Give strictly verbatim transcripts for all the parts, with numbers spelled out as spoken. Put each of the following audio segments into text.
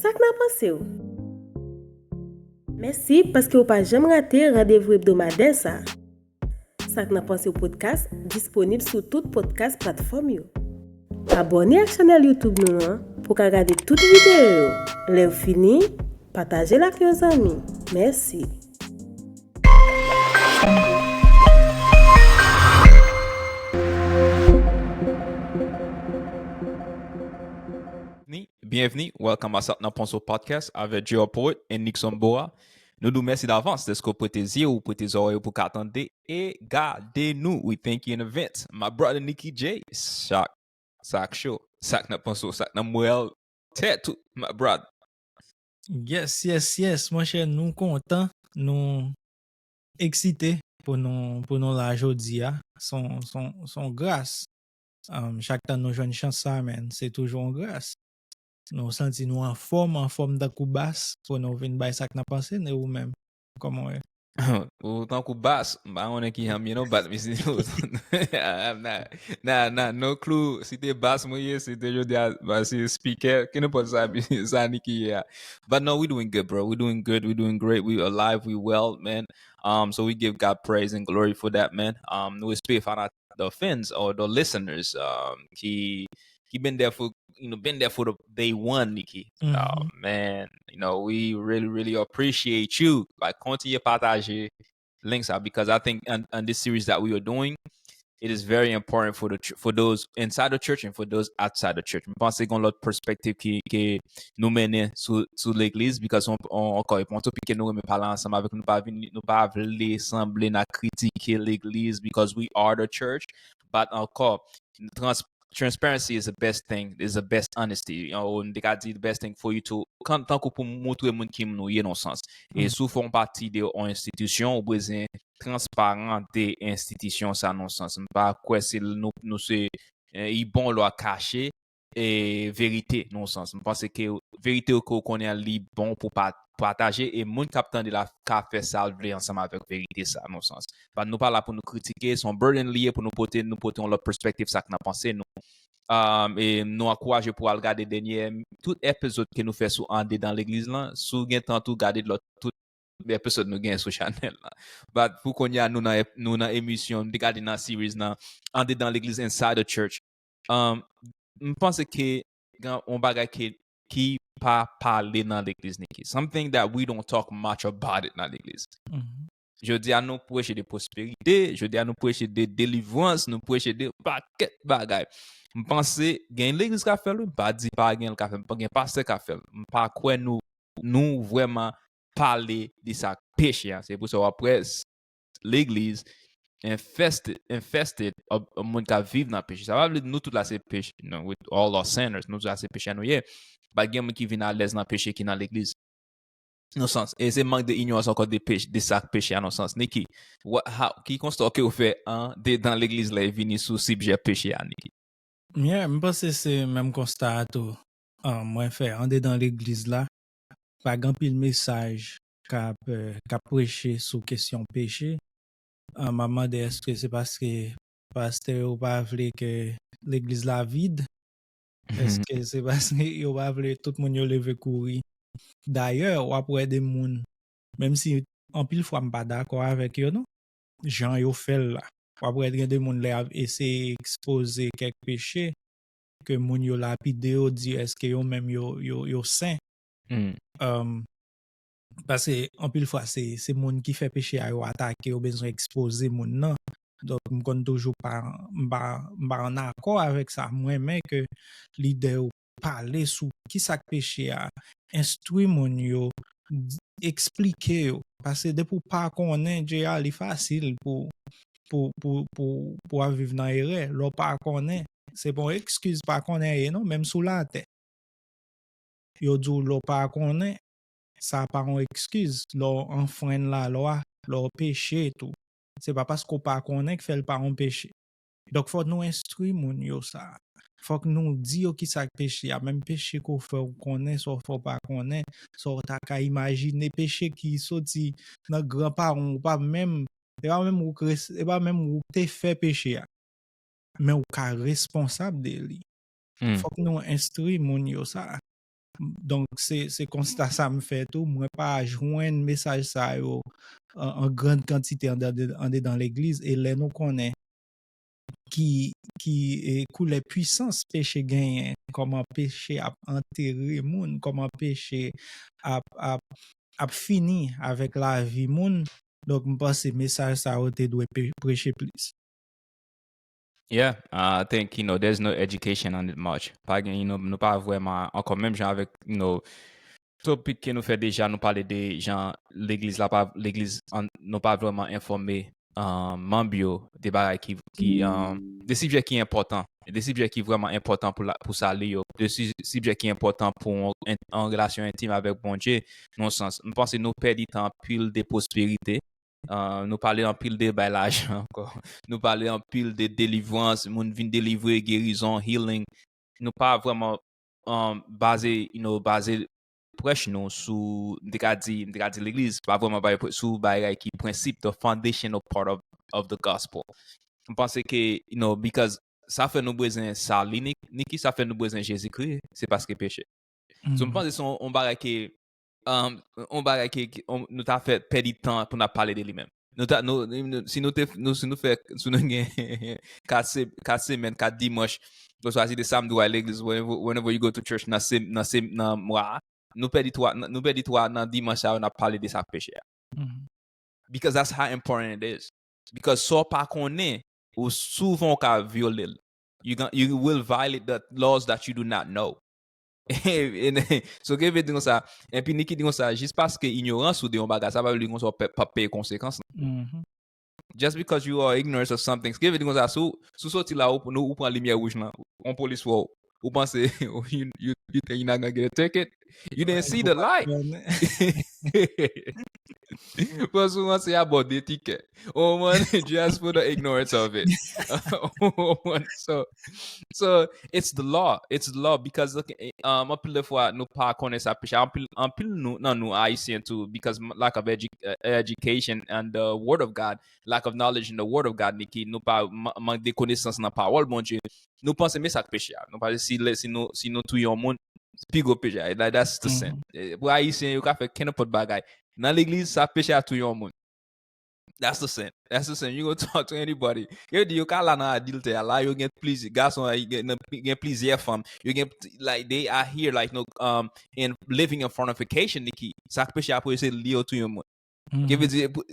Sa k nan panse w? Mèsi paske w pa janm rate randevou ebdomadè sa. Sa k nan panse w podcast disponib sou tout podcast platfòm yo. Abòne ak chanèl YouTube nou an pou w ka gade tout videyo yo. Lè w fini, pataje l ak yon zanmi. Mèsi. Byenvni, byenvni, welcome a Sa k nan panse w podcast avèk J R Poet and Nixon Boa. Nou di w mèsi davans dèske w prete zye w, prete zòrèy w pou ka tande e gade nou. We thank you in advance. My brother Nicky J, sa, sa k cho, sa k nan panse w, sa k nan mwen tèt ou, my brother. Yes, yes, yes, monchè, nou kontan, nou eksite pou nou pou nou la jodi a. Son son son gras. Um, chak tan nou jwenn chans sa, men se toujou yon gras. Nou santi nou anfòm, anfòm tankou bas pou nou vin bay sa k nan panse n, e ou menm? Kòman w ye? Ou tankou bas, m pa konnen ki jan m ye non, but mi si I'm not, nah, nah, no clue si te bas mwen ye, si te jodi a, ba, si speaker, ki nenpòt sa, sa Nicky ye a. But no, we doing good, bro. We doing good. We doing great. We alive. We well, man. Um, so we give God praise and glory for that, man. Um, nou espere fanat the fans or the listeners, um, ki ki been there for, you know, been there for the day one, Nicky. Oh man, you know, we really, really appreciate you. Like, kontinye pataje link sa, because I think in, in this series that we are doing, it is very important for the ch- for those inside the church and for those outside the church. M panse gen lòt perspective ki ke nou mennen sou sou legliz, because on, on, ankò, e pa yon topic ke nou renmen pale ansanm avèk nou, nou pa vin, nou pa vle sanble n ap kritike legliz, because we are the church. But ankò, trans transparency is the best thing, is the best honesty. Ou te ka di the best thing for you to, kan, tankou pou moutre moun ki moun ou ye nan sans. E si w fè yon pati de yon enstitisyon, ou bezwen transparan de enstitisyon sa nan sans. M pa kwè se nou nou se, eh, i bon lè w kache e verite nan sans. M panse ke verite ou ke w konnen an li bon pou pa pataje, e moun k ap tande la ka fè sa l vle ansanm avèk verite sa nan sans. But nou pa la pou nou kritike, se yon burden li ye pou nou pote, nou pote yon lòt perspective sa k nan panse nou. Um, e nou ankouraje pou al gade dènyè tout episode ke nou fè sou andedan legliz lan. Si w gen tan tou, gade lòt tout episode nou gen sou chanèl la. But pou kounye a nou nan nou nan emisyon, m te gade nan series nan andedan legliz, inside the church. Um, m panse ke gen yon bagay ke ki pa pale nan legliz, Nicky. Something that we don't talk much about it nan legliz. Jodi a nou preche de prosperite, jodi a nou preche de delivrans, nou preche de pakèt bagay. M panse gen legliz ka fè l, wi, m pa di pa gen l ka fè l, gen pastè ka fè l. M pa kwè nou nou vrèman pale de sa k peche a. Se pou sa w ap wè legliz infested, infested of, of moun k ap viv nan peche. Sa pa vle di nou tout la se peche, non, with all our sinners, nou tout la se peche nou ye. But gen moun ki vin alèz nan peche ki nan legliz. Nan sans, e se mank de ignorance ankò de peche, de sa k peche a nan sans. Nicky, what, how, ki konsta ke ou fè andedan legliz la e vini sou sibjè peche a, Nicky? Yeah, m panse se menm konsta a tou. Ah, mwen fè andedan legliz la, pa gen anpil mesaj k ap, eh, k ap preche sou kesyon peche. Ah, m ap mande èske se paske pastè yo pa vle ke legliz la vid? Èske se paske yo pa vle tout moun yo leve kouri? Dayè, w ap wè de moun, menm si anpil fwa m pa dakò avèk yo non, jan yo fè l la. W ap wè gen de moun lè y ap eseye ekspoze kèk peche, ke moun yo lapide yo, di èske yo menm yo, yo, yo sen. Um, paske anpil fwa se, se moun ki fè peche a yo atake, yo bezwen ekspoze moun nan. Donk m konn toujou pa, m pa, m pa an akò avèk sa. M renmen ke lidè yo pale sou kisa k peche a, enstwi moun yo, eksplike yo. Paske depi w pa konnen, J R, li fasil pou, pou, pou, pou, pou w ap viv nan erè. Lè w pa konnen, se pa yon eskiz pa konnen ye non, menm sou latè. Yo di w lè w pa konnen, sa pa yon eskiz. Lè w anfrenn lalwa, lè w peche tou, se pa paske w pa konnen k fè l pa yon peche. Donk fòk nou enstwi moun yo sa. Fòk nou di yo kisa k peche a. Menm peche ke w fè, w konnen, sa w fè w pa konnen, sa w ta ka imajine, peche ki soti nan granparan w, ou pa menm, e pa menm ou k res- e pa menm ou k te fè peche a, men ou ka responsab de li. Fòk nou enstwi moun yo sa. Donk, se, se konsta sa m fè tou. Mwen pa jwenn mesaj sa yo an, an grann kantite andedan, andedan legliz. E lè nou konnen ki, ki e, koulè pwisans peche genyen, kòman peche ap antere moun, kòman peche ap, ap, ap fini avèk lavi moun. Donk, m panse mesaj sa yo te dwe pe- preche plis. Yeah, I think, you know, there's no education on it much. Pa gen, you know, nou pa vrèman, ankò menm jan avèk, you know, topik ke nou fè deja, nou pale de jan legliz la pa, legliz, an- nou pa vrèman enfòme um, manm yo de bagay ki, ki um, de sijè ki enpòtan, de sijè ki vrèman enpòtan pou, la, pou sali yo, de si- sijè ki enpòtan pou yon, en- yon relasyon entim avèk Bondye, nan sans. M panse nou pèdi tan anpil de pwosperite. Uh, nou pale anpil de bay lajan ankò. Nou pale anpil de delivrans, moun vin delivre, gerizon, healing. Nou pa vrèman um, baze, you know, baze prèch nou sou, m te ka di, m te ka di legliz, pa vrèman baze prèch sou bagay ki prensip, the foundational part of, of the gospel. M panse ke, you know, because sa fè nou bezwen sali, Niki, sa fè nou bezwen Jezikri, se paske peche. So, m panse se yon, yon bagay ke, um, yon bagay ke, ke on- nou ta fè pèdi tan pou n ap pale de li menm. Nou ta, nou, nou- si nou te, nou, si nou fè, si nou gen kat se- kat semèn, kat dimanch, oswa si te samdi w al legliz, whenever, whenever you go to church, nan se- nan se- nan mwa a, nou pèdi twa, nou pèdi twa nan dimanch sa yo, n ap pale de sa k peche a. Because that's how important it is. Because sa w pa konnen, ou souvan w ka vyole l. You, gon- you will violate the laws that you do not know. And- so, gen vle di konsa, epi Niki di konsa, jis paske inyorans ou de yon bagay, sa pa vle di konsa w pe- p ap peye konsekans lan. Just because you are ignorant of something, gen vle di konsa, si w- si w soti la, ou, nou- ou pran limyè wouj lan, yon polis wè w, ou panse, you, you, you think you're not gonna get a ticket? You didn't see the light. Bon, souvan se abòde tikè. Oh man, just for the ignorance of it. Oh man, so, so it's the law. It's the law because, look, eh, um, anpil de fwa nou pa konnen sa peche. Anpil, anpil nou nan nou Ayisyen tou, because m- lack of edu- uh, education and the word of God, lack of knowledge in the word of God, Niki, nou pa man- mank de konesans nan pawòl Bondye. Nou panse men sa k peche a. Nou panse si lè- si nou si nou touye yon moun, pi gwo peche a. That- that's the sin. Eh, pou Ayisyen, yo ka fè kenenpòt bagay. Nan legliz, sa peche a touye yon moun. That's the sin. That's the sin. You go talk to anybody. Yo di yo ka la nan adiltè a, la yo gen plizyè gason, a, gen gen plizyè fanm. Yo gen, like, they are here, like, no, um, and living in fornication, Niki. Sa k peche a pou yo se li yo touye yon moun. Ki vle di, pou-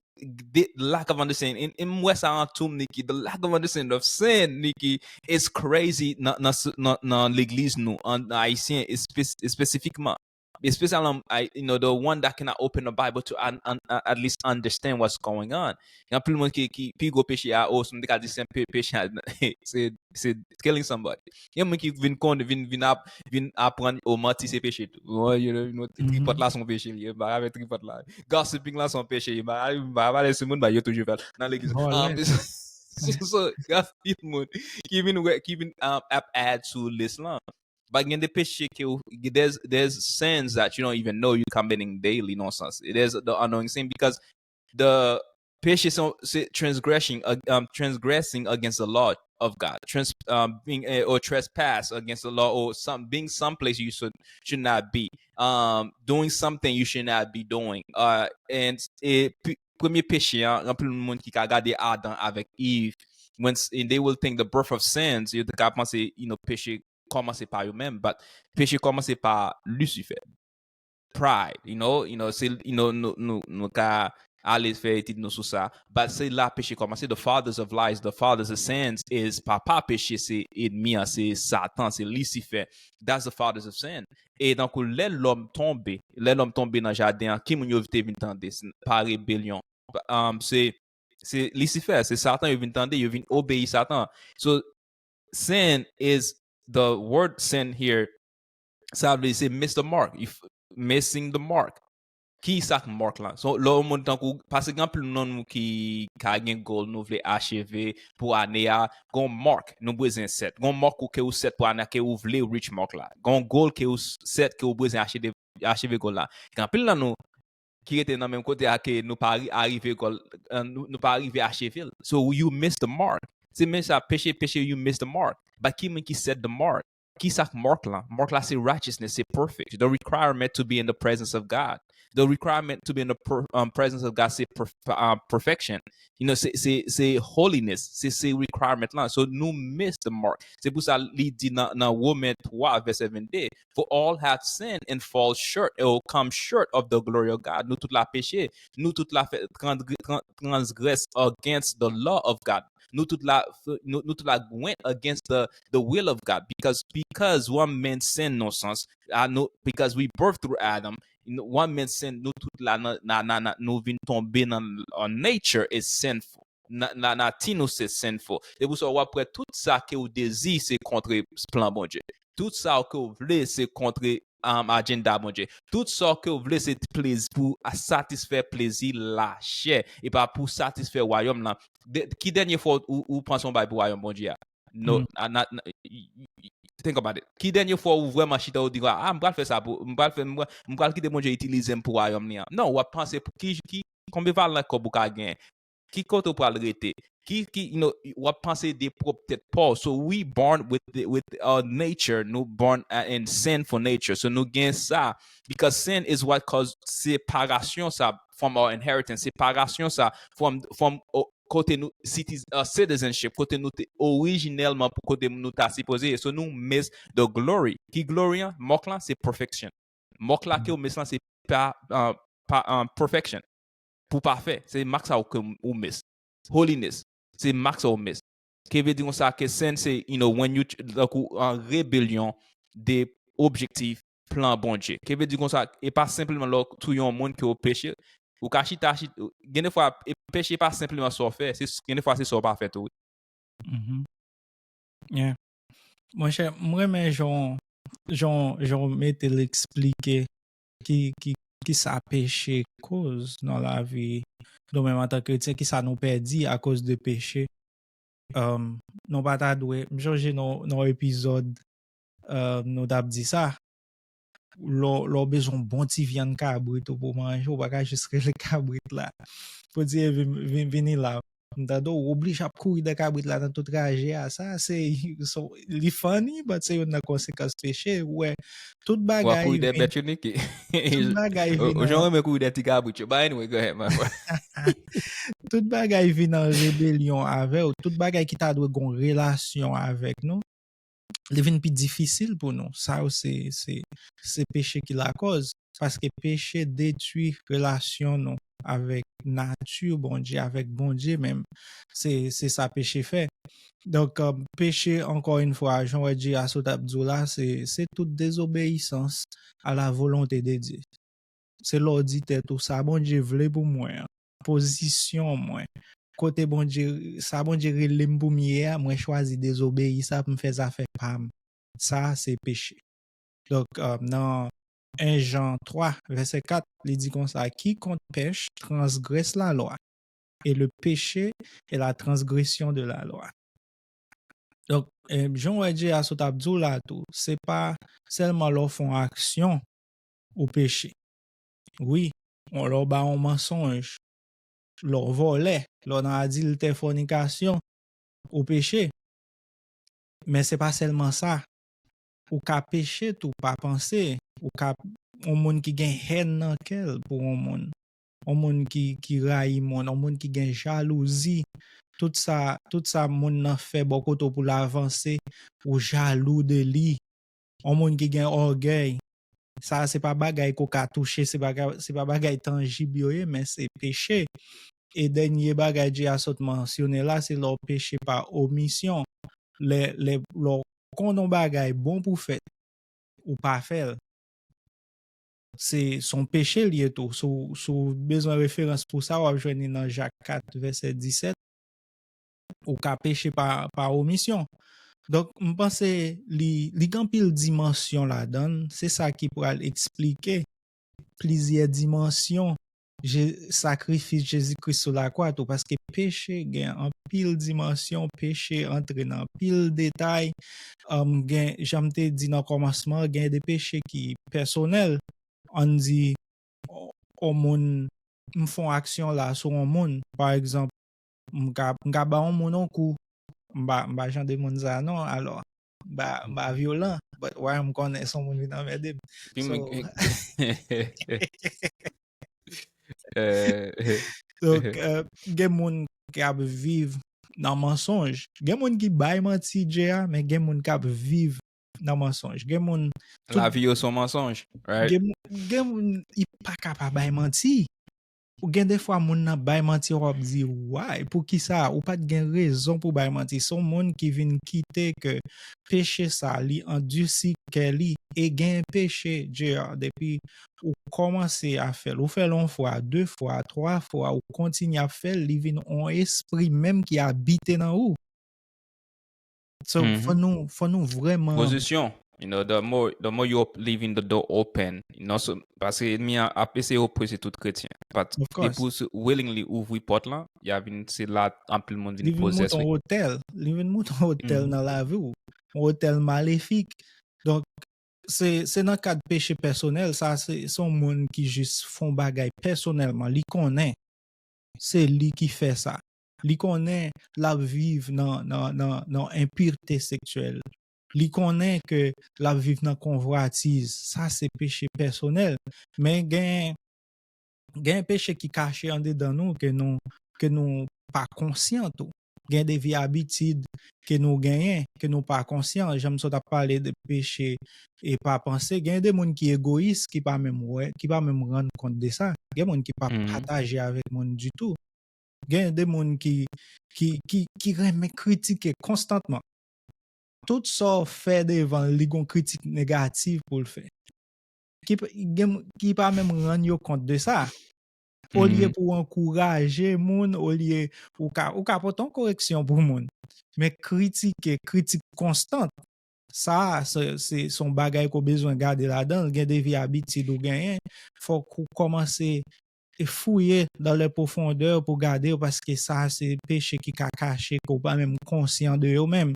the lack of understanding. And, and m wè sa an tou, Niki. The lack of understanding of sin, Niki, is crazy nan, nan, nan, nan legliz nou, an, nan Ayisyen espe- espesifikman. Especially, um, I, you know, the one that cannot open the Bible to un, un, uh, at least understand what's going on. Gen anpil moun ki, ki pi gwo peche a, oh, si m te ka di se pe- peche a, se, se killing somebody. Gen moun ki vin konn, vin, vin ap, vin aprann, oh, manti se peche tou. Oh, you know, you know, tripòt la se yon peche, li ye, m pa ka fè tripòt la. Gossiping la se yon peche, m pa ka, m pa ka pale sou moun, ba, yo toujou fè l nan legliz. Um, so, so, gen anpil moun ki vin wè, ki vin, um, ap add sou lis lan. But gen de peche ke ou, there's, there's sins that you don't even know you're committing daily, nan sans. It is the unknowing sin because the peche se, se transgression, uh, um, transgressing against the law of God, trans, um, being, uh, or trespass against the law, or some being someplace you should should not be, um, doing something you should not be doing. Uh, and e, pi- premye peche an, anpil moun ki ka gade Adan avèk Eve, when s- and they will think the birth of sins, yo te ka panse, you know, peche kòmanse pa yo menm, but peche kòmanse pa Lucifer. Pride, you know, you know, se, you know, nou, nou, nou ka ale fè etid nou sou sa, but se la peche kòmanse. The fathers of lies, the fathers of sins is papa peche, se enmi an, se Satan, se Lucifer. That's the fathers of sin. E tankou lè lòm tonbe, lè lòm tonbe nan jaden an, ki moun yo te vin tande? Pa rebelyon. Um, se, se Lucifer, se Satan yo vin tande, yo vin obeyi Satan. So, sin is the word sin here. Sa vle di se miss the mark. If missing the mark. Ki sa k mark lan? So, lè yon moun tankou, paske gen anpil nan nou ki ka gen goal nou vle acheve pou ane a, gon mark nou bezwen set. Gon mark ou ke ou set pou ane a, ke ou vle reach mark la. Gon goal ke ou set ke ou bezwen acheve, acheve goal la. Gen anpil nan nou ki rete nan menm kote a ke nou pa ri- arive goal, uh, nou, nou pa rive acheve l. So you miss the mark. Se men sa, peche, peche, you miss the mark. But ki moun ki set the mark? ki sa k mark la? Mark la se righteousness, se perfect. The requirement to be in the presence of God. The requirement to be in the per, um, presence of God se perf, um, perfection. You know, se, se, se holiness, se, se requirement la. So nou miss the mark. Se pou sa li di nan, nan Women twa vèsè vennde, "For all have sinned and fall short, or come short of the glory of God." Nou tout la peche, nou tout la fè transgre- tran- transgress against the law of God. Nou tout la, nou, nou tout la went against the, the will of God. Because, because one man sinned, nan sans, I know, because we birth through Adam, you know, one man sinned, nou tout la, nan, nan, nan, nan, nou vin tonbe nan, our nature is sinful. Na, na, nati nou se sinful. Se pou sa w ap wè tout sa ke w dezi se kontre plan Bondye. Tout sa ke w vle se kontre um, agenda Bondye. Tout sa ke w vle se plezi pou a- satisfè plezi lachè e pa pou satisfè wayòm lan. De, ki dènye fwa ou, ou panse yon bagay pou wayòm Bondye a? No, Mm. a- na- na- y- y- think about it. Ki dènye fwa ou vrèman chita ou di, "Ah, m pral fè sa pou, m pral fè, m pral, m pral kite Bondye itilize m pou wayòm li an." Non, w ap panse pou ki, ki, konbyen valè kòb ou ka genyen? Ki kote ou pral rete? Ki, ki, you know, w ap panse de pwòp tèt pa w. So we born with the, with our nature, nou born uh, in sinful nature. So nou gen sa, because sin is what cause separasyon sa from our inheritance, separasyon sa from, from uh, kote nou citiz, uh, citizenship, kote nou te orijinèlman, kote nou ta sipoze ye. So nou miss the glory. Ki glory an? Mark lan se perfection. Mark la ke ou miss lan se pa, uh, pa uh, perfection. Pou pafè, se mark sa ou ke ou miss. Holiness, se mark sa ou miss. Ke vle di konsa ke sin se, you know, when you, tankou an rebelyon de objektif plan Bondye. Ke vle di konsa, e pa senpleman lè w touye yon moun ke w peche, ou ka chita, chita, gen de fwa, e peche pa senpleman sa w fè, se, gen de fwa se sa w pa fè tou. Mhm. Yeah. Monchè, m renmen jan w- jan w- jan w mete l eksplike ki, ki, ki sa peche koz nan lavi nou menm antan kretyen, ki sa nou pèdi akoz de peche. Um, nou pa ta dwe, m sonje nan nan epizòd, um, nou t ap di sa, lè w- lè w bezwen yon bon ti vyann kabrit ou pou manje, ou pa ka jis rele kabrit la pou di, "Vin, vin, vini la." M tande w oblije ap kouri dèyè kabrit la nan tout traje a. Sa se, so, li funny, but se youn nan konsekans peche. Ou wè, tout W ap bagay kouri dèyè vin, bèt yo, Niki. tout bagay Ou vin ou jan an, renmen kouri dèyè ti kabrit yo. But anyway, go ahead, my boy. tout bagay vin an rebelyon avè w. Tout bagay ki ta dwe gon relasyon avèk nou, li vin pi difisil pou nou. Sa yo se, se, se peche ki lakòz. Paske peche detwi relasyon nou avèk nati Bondye, avèk Bondye menm. Se, se sa peche fè. Donk, um, peche, ankò yon fwa, jan w wè Jay Aso t ap di w la, se, se tout dezobeyisans a la volonte de Dye. Se lè w di tèt ou, "Sa Bondye vle pou mwen an, pozisyon mwen, kote Bondye, sa Bondye rele m pou m ye a, mwen chwazi dezobeyi sa pou m fè zafè pa m." Sa a se peche. Donk, uh, nan en Jan twa, vèsè kat, li di konsa, "Quiconque pèche transgresse la loi, et le péché est la transgression de la loi." Donk, eh, jan w wè Jay Aso t ap di w la tou, se pa sèlman lè w fè yon aksyon ou peche. Wi, lè w ba yon mansonj, lè w vòlè, lè w nan adiltè, fònikasyon, ou peche. Men se pa sèlman sa. Ou ka peche tou pa panse. Ou ka yon moun ki gen hèn nan kè l pou yon moun. Yon moun ki, ki rayi moun, yon moun ki gen jalouzi. Tout sa, tout sa moun nan fè bò kote w pou l avanse, ou jalou de li. Yon moun ki gen ògèy. Sa se pa bagay ke w ka touche, se pa, se pa bagay tanjib yo ye, men se peche. E dènye bagay Jay Aso t mansyone la, se lè w peche pa omisyon. Lè, lè, lè w konn yon bagay bon pou fèt, ou pa fè l. Se, se yon peche l ye tou. Si w, si w bezwen referans pou sa, w ap jwenn li nan Jak kat, vèsè disèt. Ou ka peche pa, pa omisyon. Donk, m panse li, li gen anpil dimansyon ladan l. Se sa ki pral eksplike plizyè dimansyon Je, sakrifis Jezi Kris sou lakwa tou, paske peche gen anpil dimansyon, peche antre nan anpil detay. Um, gen, jan m te di nan kòmansman, gen de peche ki pèsonèl. Ann di, yon moun, m fè yon aksyon la sou yon moun, pa egzanp, m ka, m ka ba yon moun yon kou, m pa, m pa jan de moun sa non, alò, m pa, m pa vyolan, but why m konnen se yon moun vin anmède m. Pi So, mwen. Eh, donk, euh, gen moun k ap viv nan mansonj. Gen moun ki bay manti, J A, men gen moun k ap viv nan mansonj. Gen moun, tout, Lavi yo se yon mansonj, right? gen, moun- gen moun, li pa ka pa bay manti. Ou gen de fwa moun nan bay manti, w ap di, why? Poukisa? Ou pa t gen rezon pou bay manti. Se yon moun ki vin kite ke peche sa, li andisi kè li. E gen peche, J R, depi ou kòmanse a fè l, ou fè l yon fwa, de fwa, twa fwa, ou kontinye ap fè l, li vin yon espri menm ki abite nan ou. So, fò Mhm. nou, fò nou vrèman Pozisyon. You know, the more the more you op- leaving the door open, you know, so, paske ènmi an ap eseye oprese tout kretyen. But Of course. Depi w willingly ouvri pòt lan, y a vin se la anpil moun Li vin vin moute possess. Yon otèl. Li vin moute yon otèl Mhm. Nan lavi w. Yon otèl malefik. Donk, se se nan kad peche pèsonèl, sa se se yon moun ki jis fè yon bagay pèsonèlman. Li konnen se li ki fè sa. Li konnen l ap viv nan, nan, nan, nan enpirte seksyèl. Li konnen ke l ap viv nan konvwatiz. Sa se peche pèsonèl. Men gen, gen peche ki kache andedan nou ke nou, ke nou pa konsyan tou. Gen de vye abitid ke nou genyen, ke nou pa konsyan. Jan m sot ap pale de peche e pa panse, gen de moun ki egoyis, ki pa menm wè, ki pa menm rann kont de sa. Gen moun ki pa Mhm. pataje avèk moun ditou. Gen de moun ki, ki, ki, ki renmen kritike konstantman. Tout sa w fè devan l, li gon kritik negatif pou l fè. Ki, p- gen, ki pa menm rann yo kont de sa. Olye Mhm. pou w ankouraje moun, olye ou ka, ou ka pote yon koreksyon pou moun. Men kritike, kritik konstan, sa, se se- se yon bagay ke w bezwen gade ladan l. Gen de vye abitid ou genyen, fòk ou kòmanse e fouye dans les profondeurs pou gade yo, paske sa se peche ki ka kache, ke w pa menm konsyan de yo menm.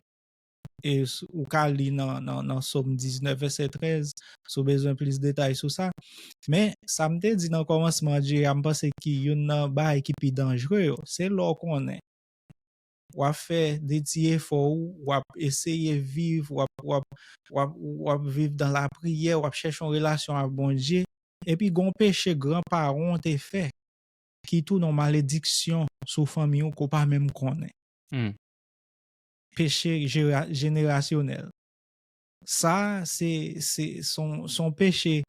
E s- ou ka li nan, nan, nan Sòm diznèf, vèsè trèz, si w bezwen plis detay sou sa. Men, sa m te di nan kòmansman, J A, m panse ki youn nan bagay ki pi danjre yo, se lè w konnen w ap fè de ti efò ou, w ap eseye viv, w ap, w ap, w ap, w ap viv dans la prière, w ap chèche yon relasyon ak Bondye, epi gon peche gran paran w te fè ki tounen yon malediksyon sou fanmi w ke w pa menm konnen. Hmm. Peche jera- jenerasyonèl. Sa, se se- se yon se yon peche,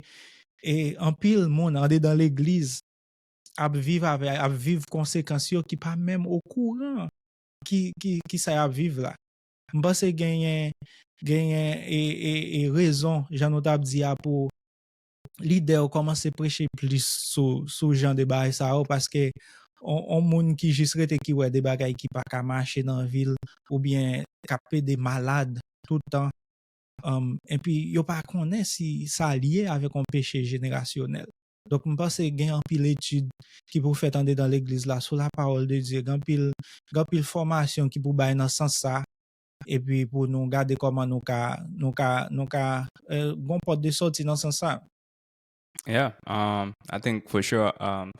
e anpil moun andedan legliz ap viv avè, ap viv konsekans yo ki pa menm okouran ki, ki, ki sa y ap viv la. M panse genyen, genyen e, e, e rezon, jan nou t ap di a, pou lidè yo kòmanse preche plis sou, sou jan de bagay sa yo, paske on, on moun ki jis rete ki wè de bagay ki pa ka mache nan vi l, oubyen k ap plede malad tout tan, um, epi yo pa konnen si sa lye avèk yon peche jenerasyonèl. Donk, m panse gen anpil etid ki pou fèt andedan legliz la sou la parole de Dieu. Gen anpil, gen anpil fòmasyon ki pou bay nan sans sa. Epi pou nou gade kòman nou ka, nou ka, nou ka, euh, gon pòt de sòti nan sans sa. Yeah, um, I think for sure, um,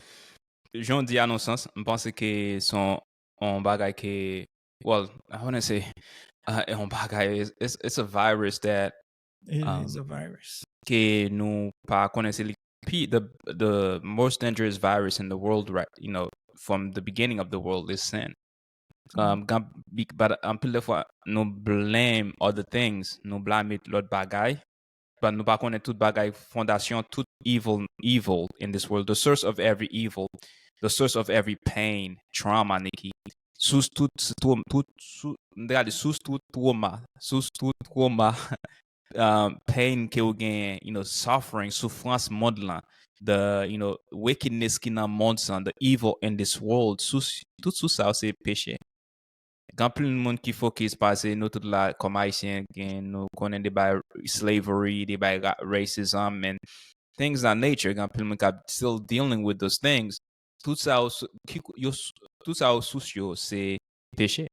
jan w di a nan sans, m panse ke se yon, yon bagay ke, well, I wanna say, uh, yon bagay, it's, it's, it's a virus that It um, is a virus. ke nou pa konnen se li pi, the, the most dangerous virus in the world, right? You know, from the beginning of the world is sin. Um, gan- bi- but anpil de fwa, nou blame other things, nou blame lòt bagay, but nou pa konnen tout bagay, fondasyon, tout evil, evil in this world, the source of every evil, the source of every pain, trauma, Nikki, sous tout, tout, tout, sou, m te ka di sous tout trauma, sous tout trauma, um, pain ke ou genyen, you know, suffering, soufrans mond lan, the, you know, wickedness ki nan mond sa, the evil in this world, sous, tout sous sa yo se peche. Gen anpil moun ki fokis, paske nou tout la, kòm Ayisyen, gen, nou konnen de bay slavery, de bay ra- racism, and things of that nature. Gen anpil moun k ap still dealing with those things. Tout sa yo sou- ki yo s- tout sa yo sous yo se peche.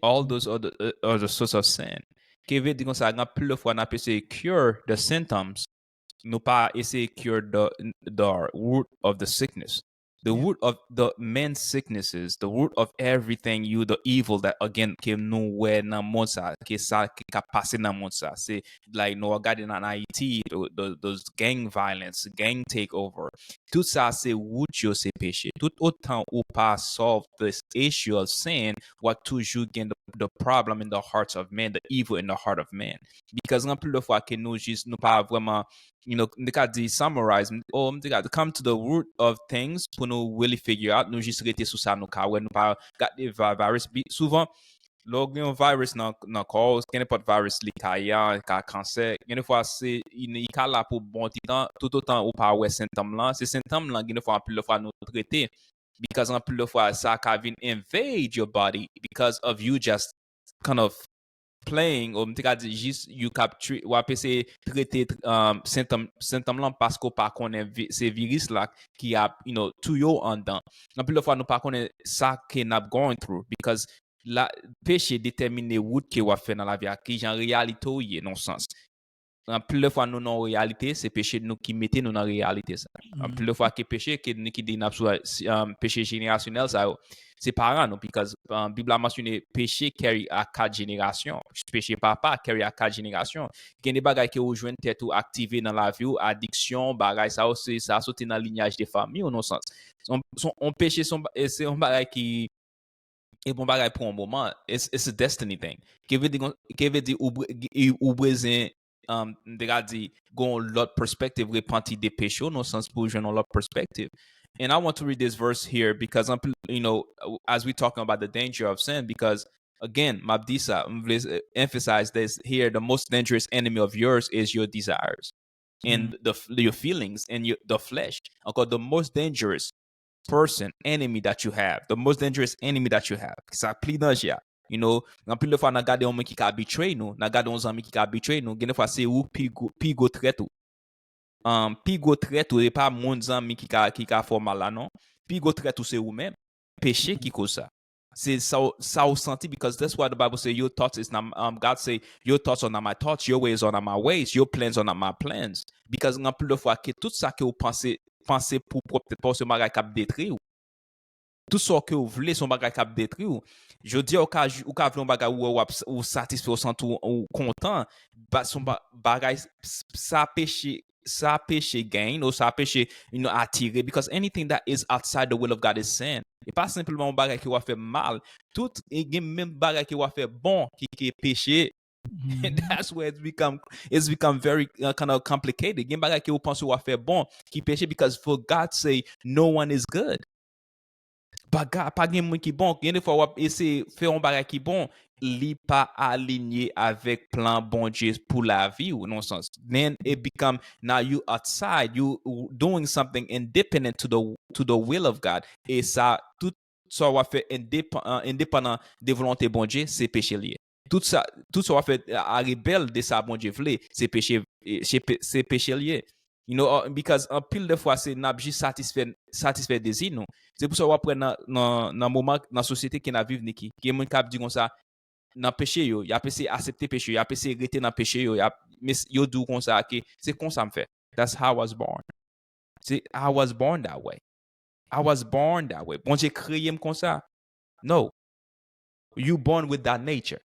All those other, uh, other sorts of sin. Ki vle di konsa, gen anpil de fwa n ap eseye cure the symptoms, nou pa eseye cure the, the root of the sickness. The root of the man's sicknesses, the root of everything you, the evil that, again, ke nou wè nan mond sa, ke sa ki ka pase nan mond sa, se like nou gade nan Ayiti, the, the, those gang violence, gang takeover, tout sa se wout yo se peche. Tout otan ou pa solve this issue of sin, w ap toujou gen the, the problem in the hearts of men, the evil in the heart of man. Because anpil de fwa ke nou jis, nou pa vrèman, you know, m te ka di summarize, m- oh, m te ka come to the root of things pou nou really figure out, nou jis rete sou sa nou ka wè, nou pa gade va- virus. Bi- Souvan, lè w gen yon virus nan, nan kò w, kenenpòt virus li ka ye, ka kansè, gen de fwa se, li li ka la pou bon ti tan, tout otan ou pa wè sentòm lan, se sentòm lan, gen de fwa, anpil de fwa nou trete, because anpil de fwa sa ka vin invade your body because of you just kind of playing, ou m te ka di jis you cap tre- w ap eseye trete um, sentòm sentòm lan paske w pa konnen vi- se viris la ki ap, you know, touye w andan. Anpil de fwa nou pa konnen sa ke n ap going through because la peche detèmine wout ke w ap fè nan lavi a, ki jan reyalite w ye nan sans. Anpil de fwa nou nan yon reyalite, se peche nou ki mete nou nan reyalite sa. Anpil de fwa ke peche ke nou ki di n ap sou um, peche jenerasyonèl sa yo, se paran nou, because um, Bib la mansyone peche carry a kat jenerasyon, peche papa carry a kat jenerasyon. Gen de bagay ke ou jwenn tèt ou aktive nan lavi w, adiksyon, bagay sa yo, se sa soti nan linyaj de fanmi w nan sans. Se yon- se yon- On peche se yon ba- e se yon bagay ki e bon bagay pou yon moman. It's, it's a destiny thing. Ke vle di, ke vle di ou, ou bezwen, um, m te ka di, gon lòt perspective, repanti de peche w, nan sans pou jwenn yon lòt perspective. And I want to read this verse here because, you know, as we talking about the danger of sin, because again, m ap di sa, m vle emphasize this here, the most dangerous enemy of yours is your desires and the, your feelings and your, the flesh. Ankò, the most dangerous person, enemy that you have, the most dangerous enemy that you have. Sa pli danje a. You know, anpil de fwa nan gade yon moun ki ka betray nou, nan gade yon zanmi ki ka betray nou, gen de fwa se ou pi gwo, pi gwo trèt ou. Um, pi gwo trèt ou, e pa moun zanmi ki ka, ki ka fè w mal la non. Pi gwo trèt ou se ou menm. Peche ki koz sa. Se sa w- sa w santi, because that's why the Bible say your thoughts is not, um, God say your thoughts are not my thoughts, your ways are not my ways, your plans are not my plans. Because anpil de fwa ke tout sa ke ou panse panse pou pwòp tèt pa w se yon bagay k ap detri w. Tout sa ke ou vle se yon bagay k ap detri w. Jodi a ou ka ou ka vle yon bagay ou wè w ap ou satisfè, ou santi ou kontan, ba se yon bagay sa peche sa peche gain ou sa peche, you know, atire, because anything that is outside the will of God is sin. E pa senpleman yon bagay ke w ap fè mal. Tout e gen menm bagay ke w ap fè bon ki ke peche. That's where it's become it's become very uh, kind of complicated. Gen bagay ke ou panse w ap fè bon ki peche, because for God say no one is good. Pa, pa gen moun ki bon. Gen de fwa w ap eseye fè yon bagay ki bon, li pa alinye avèk plan Bondye pou lavi w nan sans. Then it become now you outside, you doing something independent to the to the will of God. E sa tout sa w ap fè endepandan de volonte Bondye, se peche l ye. Tout sa tout sa w ap fè a rebèl de sa Bondye vle, se peche se peche l ye. You know, uh, because anpil de fwa se n ap jis satisfè satisfè dezi nou. Se pou sa w ap wè nan nan nan moman nan sosyete ke n ap viv, Niki, gen moun k ap di konsa nan peche yo, y ap eseye aksepte peche yo, y ap eseye rete nan peche yo, y ap men yo di w konsa ke se konsa m fè. That's how I was born. Se I was born that way. I was born that way. Bondye kreye m konsa. No. You born with that nature.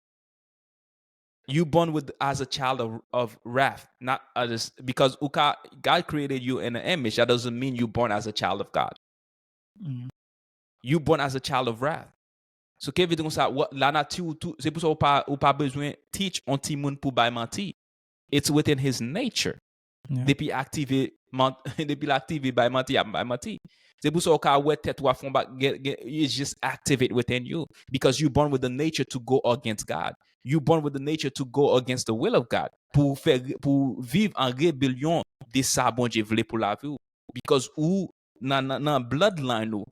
You born with as a child of, of wrath, not as because uka, God created you in an image. That doesn't mean you born as a child of God. Mm. You born as a child of wrath. So ke vle di konsa, la nati ou tou, se pou sa ou pa ou pa bezwen teach on timoun pou bay manti. It's within his nature. Yeah. Depi aktive depi l aktive bay manti, ap bay manti. Se pou sa ou ka wè tèt ou ap fè yon bagay, it's just activate within you because you born with the nature to go against God. You born with the nature to go against the will of God. Pou fè pou viv an rebelyon de sa Bondye vle pou lavi w. Because ou nan nan, nan bloodline ou,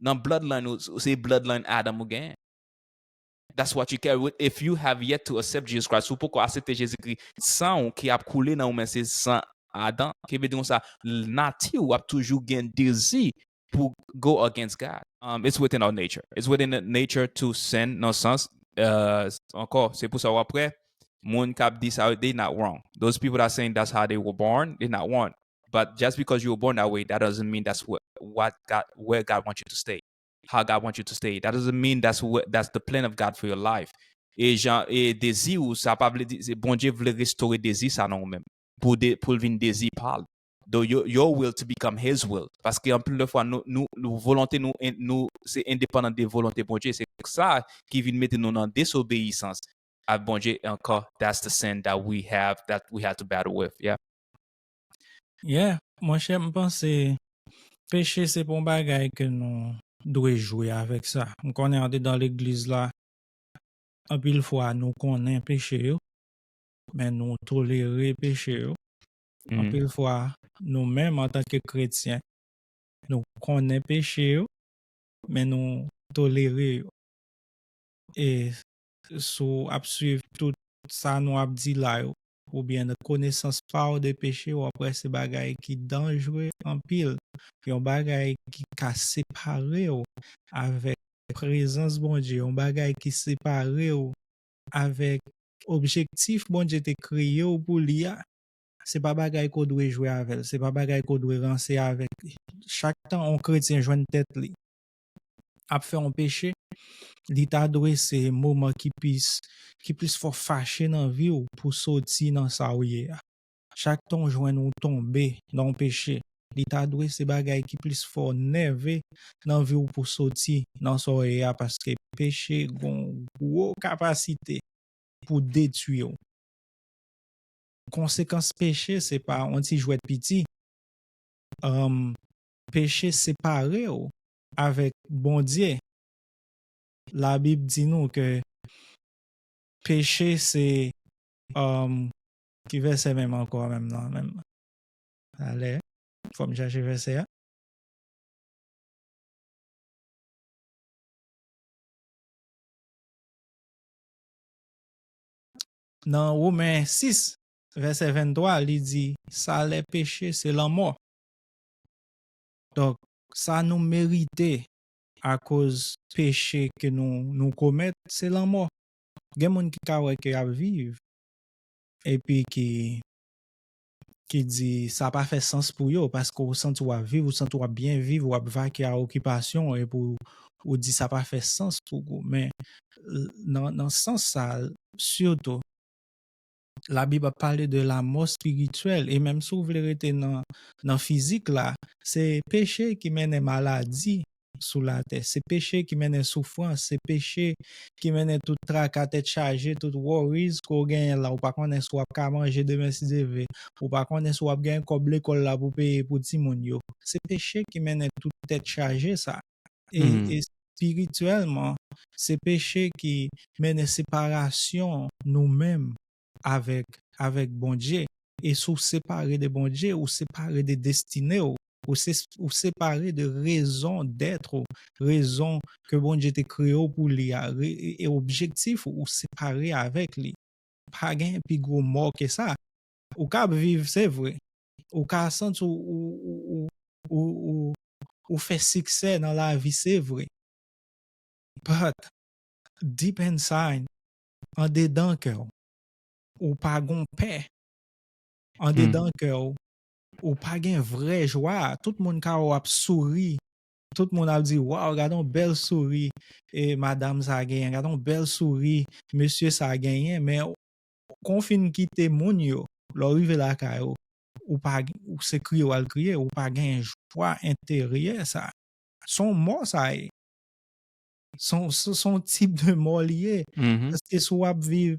nan bloodline ou, se bloodline Adam ou gen. That's what you carry with. If you have yet to accept Jesus Christ, ou poko aksepte Jezikri, san ou ki ap koule nan ou men se san Adan. Ki vle di konsa, nati ou ap toujou gen dezi pou go against God. Um, it's within our nature. It's within the nature to sin, nan sans, uh, ankò, se pou sa w ap wè moun k ap di sa, they not wrong. Those people that saying that's how they were born, they not wrong. But just because you were born that way, that doesn't mean that's what, what God, where God wants you to stay, how God wants you to stay. That doesn't mean that's what, that's the plan of God for your life. E jan, e dezi ou, sa pa vle di, se Bondye vle restore dezi sa nan ou menm. Pou de, pou l vin dezi pa l. Though your, your will to become his will. Paske anpil de fwa, nou, nou, nou volonte nou, nou, se endepandan de volonte Bondye. Se sa ki vin mete nou nan desobeyisans a Bondye ankò. That's the sin that we have, that we have to battle with. Yeah. Yeah, monchè, m panse peche se pa yon bagay ke nou dwe jwe avèk sa. M konnen andedan legliz la, anpil fwa nou konnen peche yo, men nou tolere peche yo. Anpil fwa, nou menm antanke kretyen, nou konnen peche yo, men nou tolere yo. E si w ap swiv tout sa nou ap di la yo, oubyen konesans pa w de peche, w ap wè se bagay ki danjre anpil. Yon bagay ki ka separe w avèk prezans Bondye, yon bagay ki separe w avèk objektif Bondye te kreye w pou li a. Se pa bagay ke w dwe jwe avè l, se pa bagay ke w dwe ranse avèk. Chak tan yon kretyen jwenn tèt li ap fè yon peche, li ta dwe se moman ki plis, ki plis fè w fache nan vi w pou soti nan sa w ye a. Chak tan w jwenn ou tonbe nan yon peche, li ta dwe se bagay ki plis fè w nève nan vi w pou soti nan sa w ye a, paske peche gen yon gwo kapasite pou detwi w. Konsekans peche se pa yon ti jwèt piti. Um, peche separe w avèk Bondye. Labib di nou ke peche se, um, ki vèsè menm ankò menm nan menm? Talè, fò m chache vèsè a. Nan Women sis, vèsè venntwa, li di, salè peche se lanmò. Donk, sa nou merite akoz peche ke nou, nou komèt, se lanmò. Gen moun ki ka wè ke y ap viv, epi ki, ki di sa pa fè sans pou yo, paske ou santi w ap viv, ou santi w ap byen viv, w ap vake a okipasyon, epi ou, ou di sa pa fè sans pou ou. Men, l-, nan, nan sans sa, sitou, Labib ap pale de lanmò espirityèl, e menm si w vle rete nan, nan fizik la, se peche ki mennen maladi sou latè, se peche ki mennen soufrans, se peche ki mennen tout traka, tèt chaje, tout worries ke w genyen la, ou pa konnen si w ap ka manje demen si Dye vle, ou pa konnen si w ap genyen kòb lekòl la pou peye pou timoun yo. Se peche ki mennen tout tèt chaje sa. E, e espirityèlman, se peche ki mennen separasyon nou menm avèk, avèk Bondye. E si w separe de Bondye, ou separe de destine w, ou se, ou separe de rezon dèt ou, rezon ke Bondye te kreye w pou li a, re-, e, e objektif ou, ou separe avèk li. Pa gen pi gwo mò ke sa. Ou ka ap viv, se vre. Ou ka santi ou, ou, ou, ou, ou, ou, ou fè siksè nan lavi, se vre. But deep inside, andedan kè w, ou pa gon pè. Andedan kè w, ou pa gen vrè jwa. Tout moun ka wè w ap souri. Tout moun ap di, waw, gade yon bèl souri e madanm sa genyen, gade yon bèl souri mesye sa genyen. Men kon w fin kite moun yo, lè w rive lakay ou, ou pa, ou se kriye w al kriye, ou pa gen jwa enteryè sa. Se yon mò sa ye. Se yon, se, se yon tip de mò li ye. Paske si w ap viv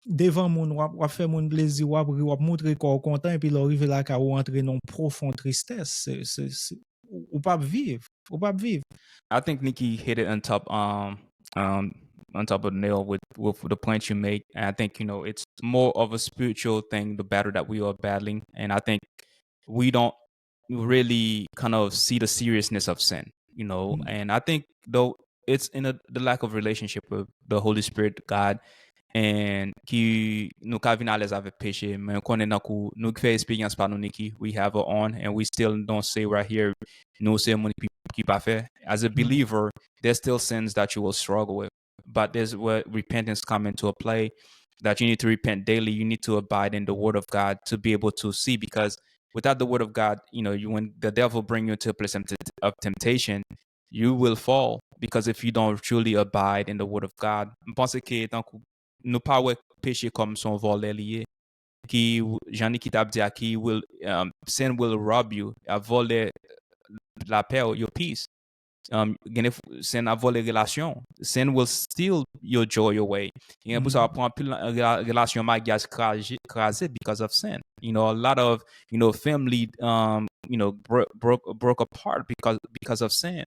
devan moun, w ap, w ap fè moun plezi, w ap ri, w ap montre kò w kontan, epi lè w rive lakay ou, ou antre nan yon pwofon tristès. Se, se, se, ou, ou p ap viv. Ou p ap viv. I think Nikki hit it on top, um, um, on top of the nail with, with the point you make. And I think, you know, it's more of a spiritual thing, the battle that we are battling. And I think we don't really kind of see the seriousness of sin, you know. And I think, though, it's in a, the lack of relationship with the Holy Spirit, God, and ki nou ka vin alèz avèk peche, men konnen tankou nou ki fè eksperyans pa nou, Nikki, we have it on, and we still don't say right here, nou se moun ki, ki pafè. As a believer, there's still sins that you will struggle with. But there's where repentance come into a play, that you need to repent daily. You need to abide in the word of God to be able to see, because Without the word of God, you know, you, when the devil bring you into a place of tempt- of temptation, you will fall, because if you don't truly abide in the word of God, m panse ke tankou nou pa wè peche kòm se yon vòlè li ye, ki, jan Niki t ap di a, ki will, um, sin will rob you, a vòlè lapè w, your peace. Um, gen de f- sin ap vòlè relasyon. Sin will steal your joy away. Gen pou sa w ap pran anpil rela- relasyon maryaj kraze, kraze because of sin. You know, a lot of, you know, family, um, you know, bro- broke broke apart because because of sin.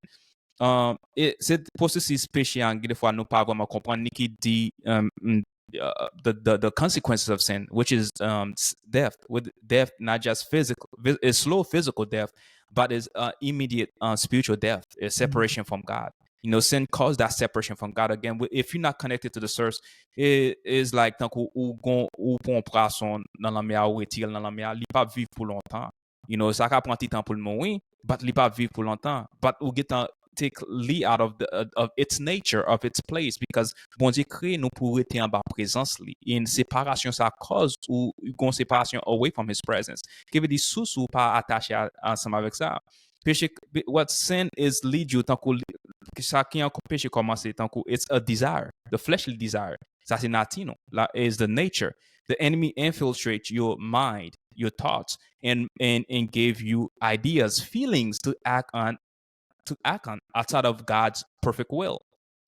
Um, e se pwosesis peche an, gen de fwa nou pa vrèman konprann, Niki di, um, mm, uh, the, the the consequences of sin, which is, um, s- death. With death, not just physical, vi- a slow physical death, but is, uh, immediate, uh, spiritual death, a separation from God. You know, sin caused that separation from God. Again, wi- if you're not connected to the source, it is like tankou ou gon ou pran yon pwason nan lanmè a, ou retire l nan lanmè a, li p ap viv pou lontan. You know, sa ka pran ti tan pou l mouri, but li p ap viv pou lontan. But ou gentan take li out of the, of its nature, of its place, because Bondye kreye nou pou rete anba prezans li. E separasyon sa cause ou gon separasyon away from his presence. Ki vle di sous ou pa atache a- ansanm avèk sa. Peche, what sin is lead you, tankou li- sa ki an peche kòmanse tankou it's a desire, the fleshly desire. Sa se nati nou. La is the nature. The enemy infiltrates your mind, your thoughts, and and and gave you ideas, feelings to act on, to act on outside of God's perfect will.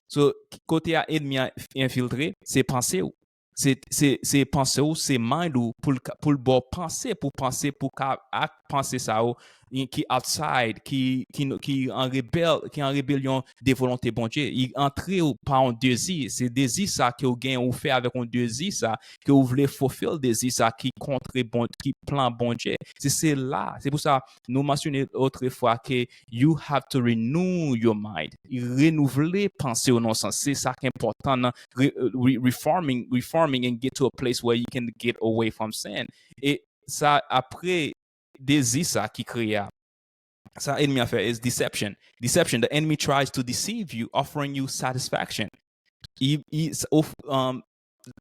So, kote a enmi a infiltre, se panse w. Se se se panse w, se mind ou pou l ka- pou l ba w panse, pou panse, pou ka ak panse sa yo ki outside, ki ki ki an rebel, ki an rebelyon de volonte Bondye. Li antre w pa yon dezi. Se dezi sa ke w gen, ou fè avèk yon dezi sa ke w vle fulfill, dezi sa ki kontre bon ki plan Bondye. Se se la. Se pou sa nou mansyone otrefwa ke you have to renew your mind. Renouvle panse w nan sans. Se sa ki enpòtan nan re- re- reforming, reforming and get to a place where you can get away from sin. E sa apre dezi sa ki kreye a. Sa enmi a fè is deception. Deception, the enemy tries to deceive you, offering you satisfaction. I, i s- of, um,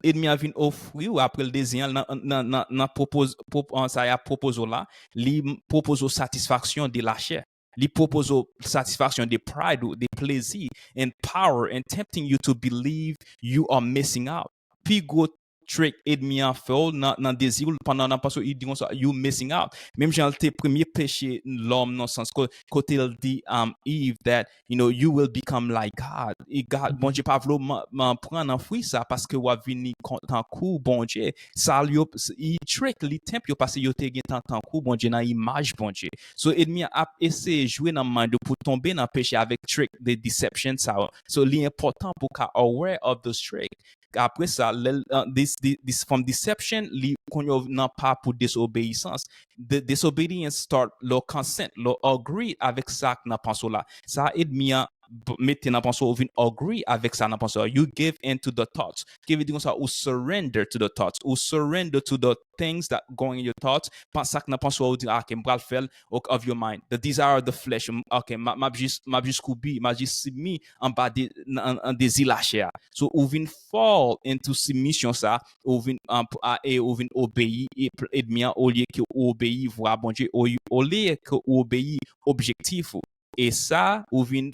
enmi a vin ofri w apre l dezi an nan nan nan nan propoz prop- an sa y ap propoze w la, li m- propoze w satisfaksyon de lachè. Li propoze w satisfaksyon de pride ou de plezi, and power, and tempting you to believe you are missing out. Pi gwo trick enmi an fè w nan nan dezi w pandan nan panse w, li di konsa you missing out. Menm jan l te premye peche lòm nan sans ko- kote l di um, Eve that you know you will become like God. E God, Bondye pa vle w man- man- pran nan fwi sa paske w ap vini kon- tankou Bondye. Sa l yo s- li trick, li tempt yo paske yo te gen tan tankou Bondye nan imaj Bondye. So enmi an ap eseye jwe nan mind ou pou tonbe nan peche avèk trick de deception sa yo. So li enpòtan pou w ka aware of those trick. Apre sa, lè l- uh, this, this, this from deception, li kounye w nan pa pou desobeyisans. The disobedience start lè w consent, lè w agree avèk sa k nan panse w la. Sa enmi an b- mete nan panse w, ou vin agree avèk sa nan panse w. You give in to the thoughts. Ki vle di konsa, ou surrender to the thoughts. Ou surrender to the things that go in your thoughts. Sa k nan panse w, ou di, "Ah, ok, m pral fè l," ok, of your mind. The desire of the flesh, m- ok, m ap- m ap jis, m ap jis koubi, m ap jis simi anba de, an, an dezi lachè a. So, ou vin fall into submission sa, ou vin, an, p- a- e ou vin obeyi e p- enmi an olye ke ou obeyi vwa Bondye, o- olye ke ou obeyi objektif ou. E sa, ou vin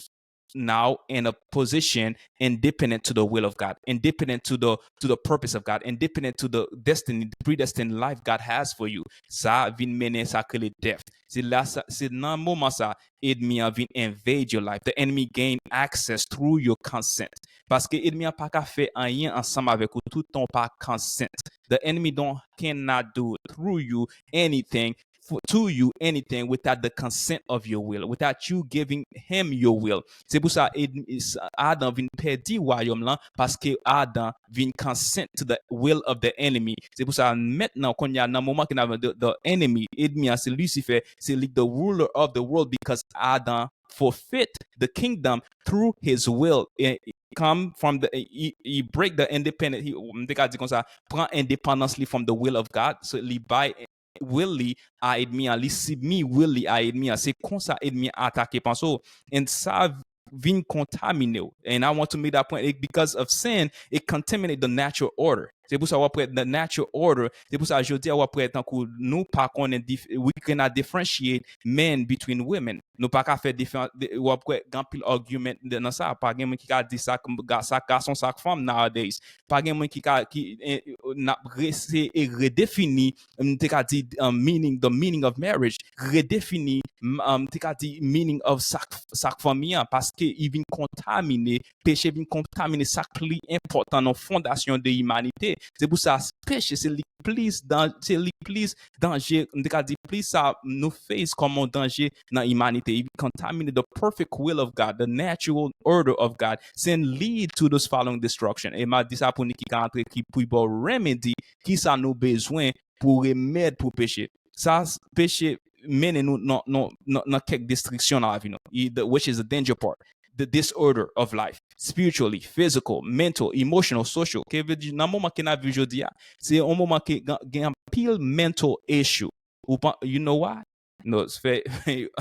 now in a position independent to the will of God, independent to the to the purpose of God, independent to the destiny, the predestined life God has for you. Sa vin mennen sa k rele death. Se la sa, se nan moman sa enmi an vin invade your life. The enemy gain access through your consent. Paske enmi an pa ka fè anyen ansanm avèk ou tout tan w pa consent. The enemy don't cannot do through you anything for, to you anything without the consent of your will, without you giving him your will. Se pou sa Adan vin pèdi wayòm lan, paske Adan vin consent to the will of the enemy. Se pou sa mentnan, kounye a, nan moman ke n ap the, the enemy, enmi an se Lisifè, se li the ruler of the world because Adan forfeit the kingdom through his will. E come from the, he, he break the independent, he, m te ka di konsa, pran endepandans li from the will of God, so li bay will li a enmi an, li sibmi will li a enmi an. Se konsa enmi an atake panse w. And sa vin kontamine w. And I want to make that point, it- because of sin, it contaminate the natural order. Se pou sa w ap wè the natural order. Se pou sa jodi a w ap wè tankou nou pa konnen, we cannot differentiate men between women. Nou pa ka fè diferans. W ap wè gen anpil argument nan sa. Pa gen moun ki ka di sa, sa gason, sa fanm nowadays. Pa gen moun ki ka, ki n ap rese e redefini, m te ka di, meaning, the meaning of marriage, redefini, m te ka di, meaning of sa k fanmi an, paske li vin kontamine, peche vin kontamine sa k pli enpòtan nan fondasyon de imanite. Se pou sa, peche se li plis dan, se li plis danje, m te ka di plis sa nou face kòm yon danje nan imanite. Li kontamine the perfect will of God, the natural order of God, sin lead to those following destruction. E m a di sa pou nou ki ka antre, ki pou ba w remedy, ki sa nou bezwen pou remèd pou peche. Sa peche mennen nou nan kèk destriksyon nan lavi nou, which is the danger part. The disorder of life, spiritually, physical, mental, emotional, social. Ke vle di nan moman ke n ap viv jodi a, se yon moman ke gen anpil mental issue. Ou pa, you know why? No, se fè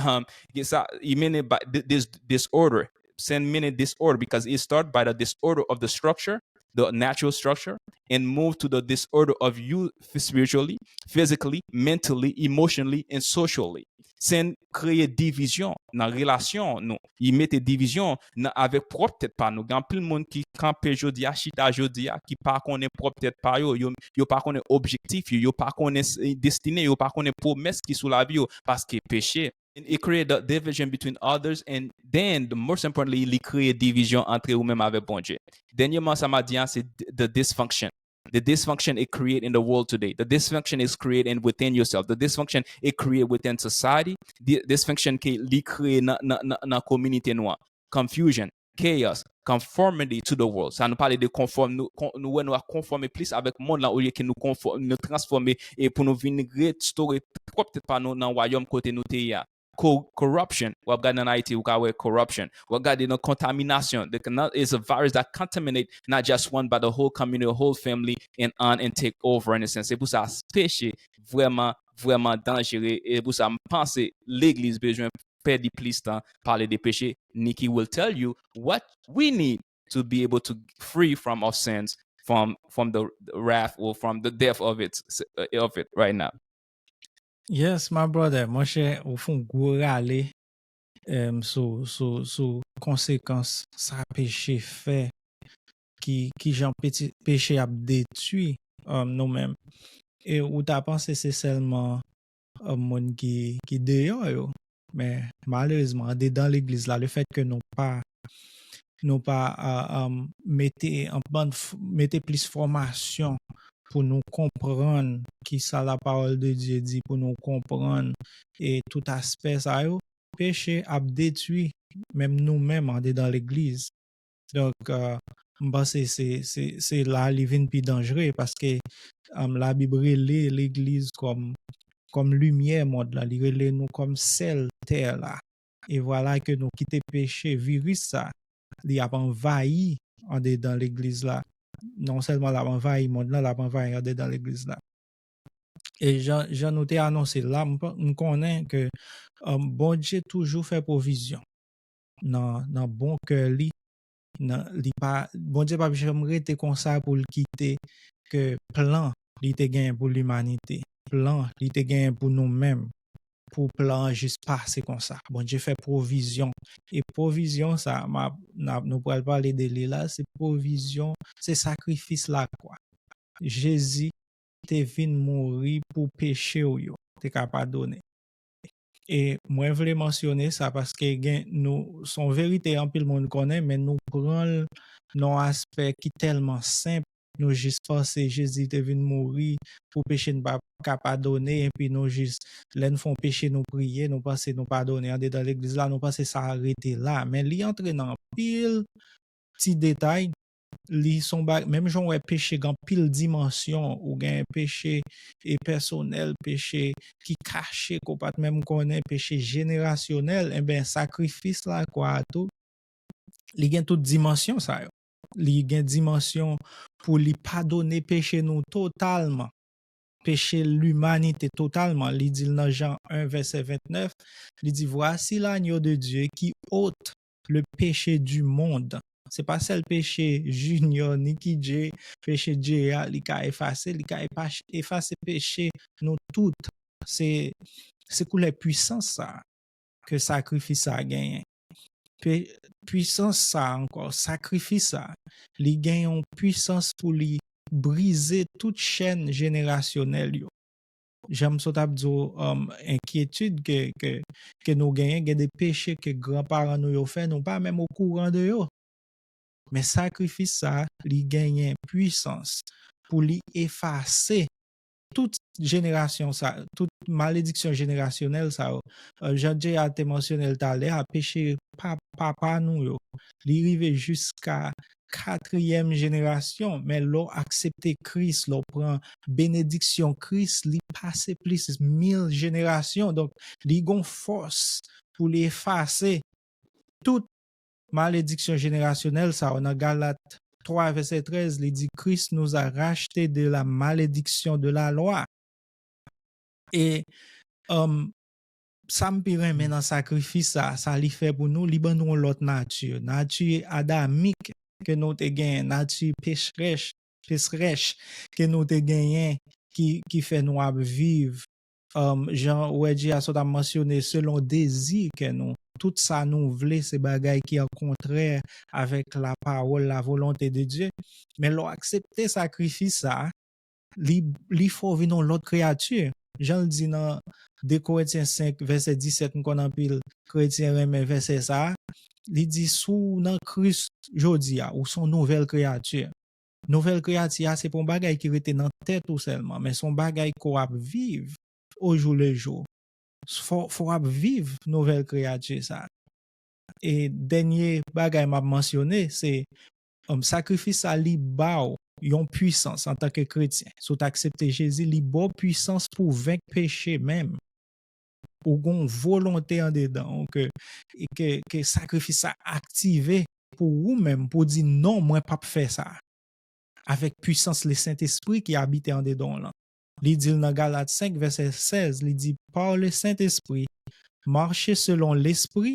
um, sa, li mennen by this disorder. Sin mennen disorder because it start by the disorder of the structure, the natural structure, and move to the disorder of you spiritually, physically, mentally, emotionally, and socially. Sin kreye divizyon nan relasyon nou. Li mete divizyon nan avèk pwòp tèt pa nou. Gen anpil moun ki kanpe jodi a, chita jodi a, ki pa konnen pwòp tèt pa yo, yo, yo pa konnen objektif yo, yo pa konnen destine, yo pa konnen pwomès ki sou lavi yo, paske peche. It create the division between others, and then the most importantly, li kreye divizyon antre ou menm avèk Bondye. Dènyèman, sa m a di an, se the dysfunction. The dysfunction it create in the world today. The dysfunction is created within yourself. The dysfunction it create within society. The dysfunction ke li kreye nan, nan, nan, nan kominote nou an. Confusion, chaos, conformity to the world. Sa nou pale de konfòm, nou, nou wè nou a konfòme plis avèk mond lan olye ke nou konfòm, nou transfòme e pou nou vin restore pwòp tèt pa nou nan wayòm kote nou te ye a. Corruption. W ap gade nan Ayiti, ou ka wè corruption. W ap gade nan kontaminasyon. It's a virus that contaminate not just one but the whole community, whole family and on and take over in a sense. Se pou sa peche vrèman, vrèman danjere. E pou sa m panse legliz bezwen pèdi plis tan pale de peche. Nikki will tell you what we need to be able to free from our sins, from, from the wrath or from the death of it, of it right now. Yes, my brother, monchè, ou fè yon gwo rale um, sou, sou, sou konsekans sa peche fè, ki, ki jan peche ap detwi um, nou menm. E ou ta panse se sèlman um, moun ki, ki deyò yo, men malerezman, andedan legliz la, le fèt ke nou pa nou pa uh, um, mete, mete plis fòmasyon pou nou konprann ki sa la parole de Dieu di, pou nou konprann e tout aspè sa yo, peche ap detwi menm nou menm andedan legliz. Donk, uh, m panse se, se, se la li vin pi danjere paske um, Labib rele legliz kòm, kòm limyè mond la, li rele nou kòm sèl tè la. E vwala ke nou kite peche, viris sa, li ap anvayi andedan legliz la. Non sèlman l ap anvayi mond lan, l ap anvayi andedan legliz la. E jan, jan nou te anonse la, m konnen ke um, Bondye toujou fè pwovizyon nan, nan bon kè li. Nan, li pa, Bondye p ap janm rete konsa pou l kite ke plan li te genyen pou limanite, plan li te genyen pou nou menm, pou plan an jis pase konsa. Bondye fè pwovizyon. E pwovizyon sa, m ap, n ap, nou pral pale de li la, se pwovizyon, se sakrifis lakwa. Jezi te vin mouri pou peche w yo, te ka padone. E mwen vle mansyone sa paske gen nou, se yon verite anpil moun konnen, men nou pran l nan yon aspè ki tèlman senp, nou jis panse Jezi te vin mouri pou peche n pa ka padone, epi nou jis, lè n fè yon peche, nou priye, nou panse nou padone andedan legliz la, nou panse sa rete la. Men li antre nan anpil ti detay, li se yon bagay, menm jan w wè peche gen anpil dimansyon, ou gen peche e pèsonèl, peche ki kache, ke w pa t menm konnen, peche jenerasyonèl, enben, sakrifis lakwa a tou, li gen tout dimansyon sa yo. Li gen dimansyon pou li padone peche nou totalman, peche limanite totalman. Li di l nan Jan en, vèsè vennèf, li di, Voici l'agneau de Dieu qui ôte le péché du monde. Se pa sèl peche Junior, Nicky J, peche J A, li ka efase, li ka epa- efase peche nou tout. Se, se koulè pwisans sa ke sakrifis sa genyen. Pe- pwisans sa ankò, sakrifis sa, li gen yon pwisans pou li brize tout chèn jenerasyonèl yo. Jan m sot ap di w, um, enkyetid ke, ke, ke nou genyen, gen de peche ke granparan nou yo fè, nou pa menm okouran de yo. Men sakrifis sa, li genyen pwisans pou li efase tout jenerasyon sa, tout malediksyon jenerasyonèl sa yo. Euh, Jan J A te mansyone l talè a, peche pa, papa nou yo, li rive jiska katriyèm jenerasyon. Men lè w aksepte Kris, lè w pran benediksyon Kris, li pase plis mil jenerasyon. Donk, li gon fòs pou li efase tout malediksyon jenerasyonèl sa yo. Nan Galat twa vèsè trèz, li di, Christ nous a rachetés de la malédiction de la loi. E um, sa m pi renmen nan sakrifis sa, sa li fè pou nou, li ban nou yon lòt nati. Nati adamik ke nou te genyen, nati pesrèch, pesrèch ke nou te genyen ki, ki fè nou ap viv. Um, jan ou wè J A sot ap mansyone, selon dezi kè nou. Tout sa nou vle, se bagay ki an kontrè avèk la pawòl, la volonte de Dye. Men lè w aksepte sakrifis sa, li, li fè w vin yon lòt kreyati. Jan l di nan de Korentyen senk, vèsè disèt, m konn anpil kretyen renmen vèsè sa a. Li di, si w nan Kris jodi a, ou se yon nouvèl kreyati. Nouvèl kreyati a, se pa yon bagay ki rete nan tèt ou sèlman, men se yon bagay ke w ap viv au jour le jour. Fò, fò w ap viv nouvèl kreyati sa. E dènye bagay m ap mansyone, se um, sakrifis sa, li ba w yon pwisans antanke kretyen. Si w t aksepte Jezi, li ba w pwisans pou w venk peche menm. Ou gon volonte andedan w ke, ke, ke sakrifis sa aktive pou ou menm, pou w di, non, mwen p ap fè sa. Avèk pwisans Lesentespri ki abite andedan w lan. Li di l nan Galat senk, vèsè sèz, li di, par le Saint-Esprit, marchez selon l'Esprit,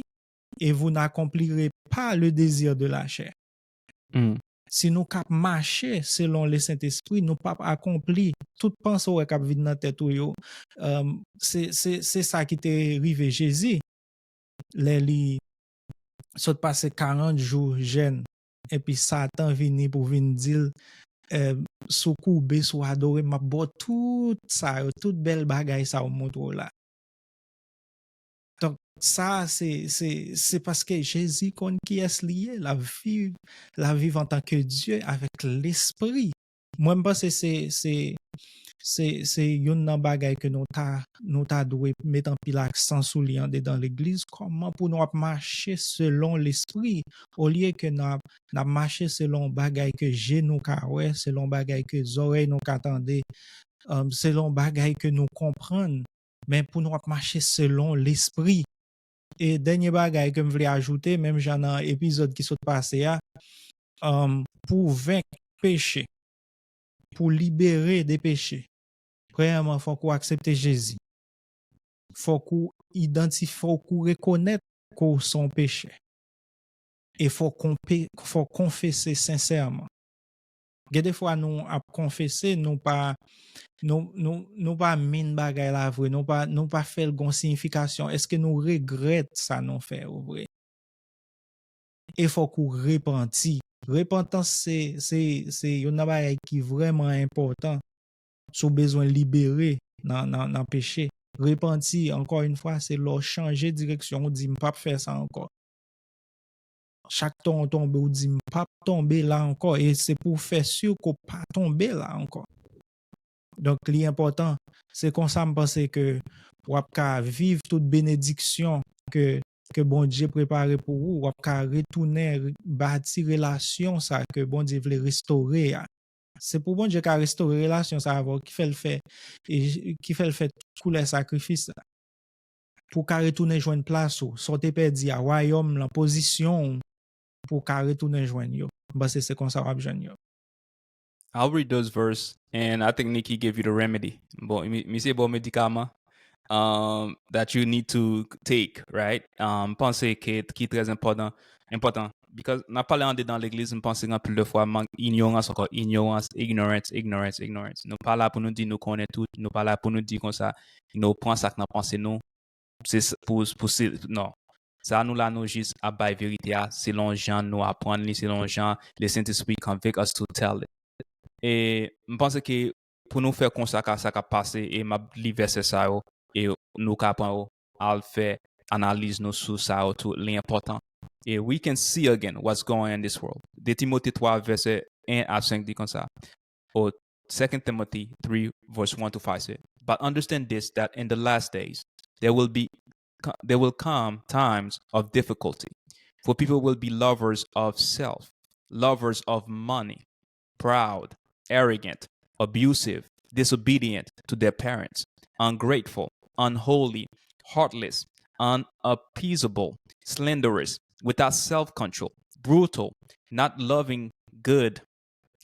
et vous n'accomplirez pas le désir de la chair. Mm. Si nou k ap mache selon Lesentespri, nou p ap akonpli tout panse w wè k ap vin nan tèt ou yo. Um, se, se, se sa ki te rive Jezi lè li sot pase karant jou jèn, epi Satan vini pou vin di l, eh, si w koube, si w adore m, m ap ba w tout sa yo, tout bèl bagay sa yo m montre w la. Donk, sa, se, se, se paske Jezi konn kiyès li ye, l ap viv, l ap viv antanke Dye avèk Lespri. Mwen, m panse se, se, se, se youn nan bagay ke nou ta, nou ta dwe met anpil aksan sou li andedan legliz, kòman pou nou ap mache selon Lespri, olye ke n ap, n ap mache selon bagay ke je nou ka wè, selon bagay ke zòrèy nou ka tande, um, selon bagay ke nou konprann, men pou nou ap mache selon Lespri. E dènye bagay ke m vle ajoute, menm jan nan epizòd ki sot pase a, um, pou w venk peche, pou w libere de peche, premyèman, fòk ou aksepte Jezi. Fòk ou idantifye, fòk ou rekonèt ke w se yon pechè. E fò konpe, fò konfese sensèman. Gen de fwa nou ap konfese, nou pa, nou, nou, nou pa min bagay la vre, nou pa, nou pa fè l gon siyifikasyon. Èske nou regrèt sa nou fè yo vre? E fòk ou repanti. Repantans se, se, se youn nan bagay ki vrèman enpòtan. Si w bezwen libere nan, nan, nan peche, repanti, ankò yon fwa, se lè w chanje direksyon, ou di, "M p ap fè sa ankò." Chak tan w tonbe, ou di, "M p ap tonbe la ankò." E se pou w fè si ke w pa tonbe la ankò. Donk, li enpòtan. Se konsa m panse ke w ap ka viv tout benediksyon ke, ke Bondye prepare pou ou. W ap ka retounen re- bati relasyon sa ke Bondye vle restore a. Se pou Bondye ka restore relasyon sa avè w ki fè l fè, e, ki fè l fè tout koulè sakrifis la. Pou w ka retounen jwenn plas ou, sa w te pèdi a, wayòm lan, pozisyon w, pou w ka retounen jwenn yo. M panse se konsa w ap jwenn yo. I'll read those verse, and I think Nikki gave you the remedy. Bon, mi- misye ba w medikaman um, that you need to take, right? Um, panse ke ki trè enpòtan, enpòtan. because n ap pale andedan legliz, m panse gen anpil de fwa mank inyorans ankò, inyorans, ignorance, ignorance, ignorance. Nou pa la pou nou di nou konnen tout, nou pa la pou nou di konsa, nou pran sa k nan panse nou, se s- pou, pou se, non. Sa nou la, nou jis ap bay verite a selon jan nou aprann li, selon jan Lesentespri convict us to tell it. E m panse ke pou nou fè konsa ka sa k ap pase, e m ap li vèsè sa yo, e nou ka pran yo al fè analiz nou sou sa yo tou, li enpòtan. E we can see again what's going on in this world. De Timote twa vèsè en a senk di konsa. Or Second Timothy three verse one to five se, but understand this, that in the last days there will be there will come times of difficulty, for people will be lovers of self, lovers of money, proud, arrogant, abusive, disobedient to their parents, ungrateful, unholy, heartless, unappeasable, slanderous, without self-control, brutal, not loving good,